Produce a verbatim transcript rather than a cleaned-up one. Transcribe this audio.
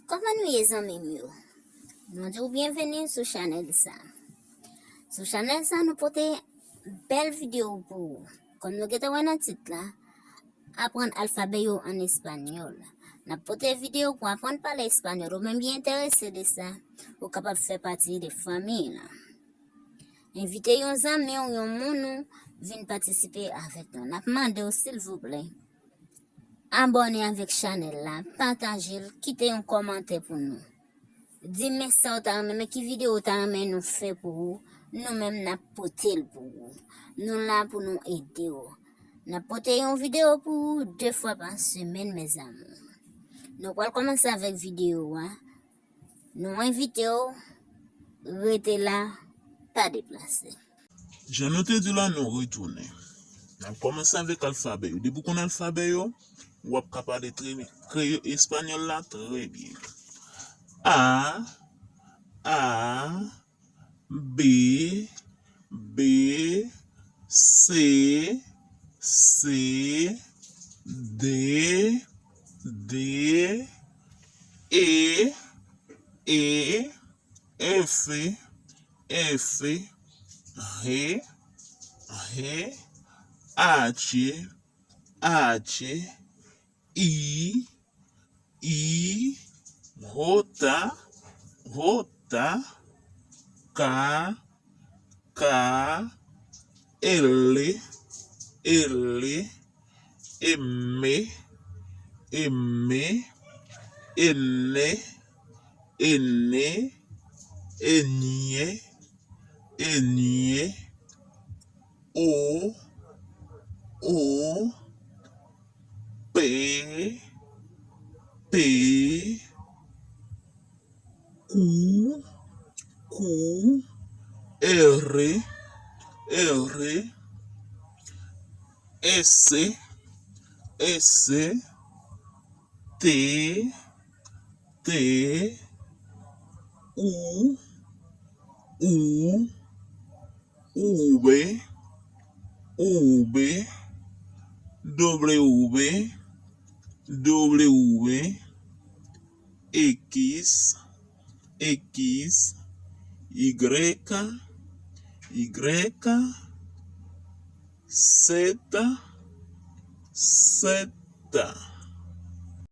Kòman nou ye, zanmi m yo? Nou di w byenveni sou chanèl sa. Sou chanèl sa, nou pote bèl videyo pou ou. Kòm nou gentan wè nan tit la, aprann alfabè yo an espanyòl. N ap pote videyo pou aprann pale espanyòl. Ou menm ki enterese de sa, ou kapab fè pati de fanmi la. Envite yon zanmi w, yon moun ou vin patisipe avèk nou. N ap mande w, silvouplè, abòne avèk chanèl la, pataje l, kite yon kòmantè pou nou. Di men sa w ta renmen, men ki videyo w ta renmen nou fè pou ou. Nou menm n ap pote l pou ou. Nou la pou nou ede w. N ap pote yon videyo pou ou de fwa pa semèn, mes amours. Nou pral kòmanse avèk videyo a. Nou envite w rete la, pa deplase. Jan nou te di w la, nou retounen. N ap kòmanse avèk alfabè yo. Depi w konn alfabè yo, w ap ka pale tre, kreyòl, espanyòl la trè byen. A, A, B, B, C, C, D, D, E, E, F, F, G, G, H, H, I, I, J, J, K, K, L, L, M, M, N, N, N, N, O, O, P, P, Q, Q, R, R, S, S, T, T, U, U, V, V, W, W, X, X, Y, Y, Z, Z.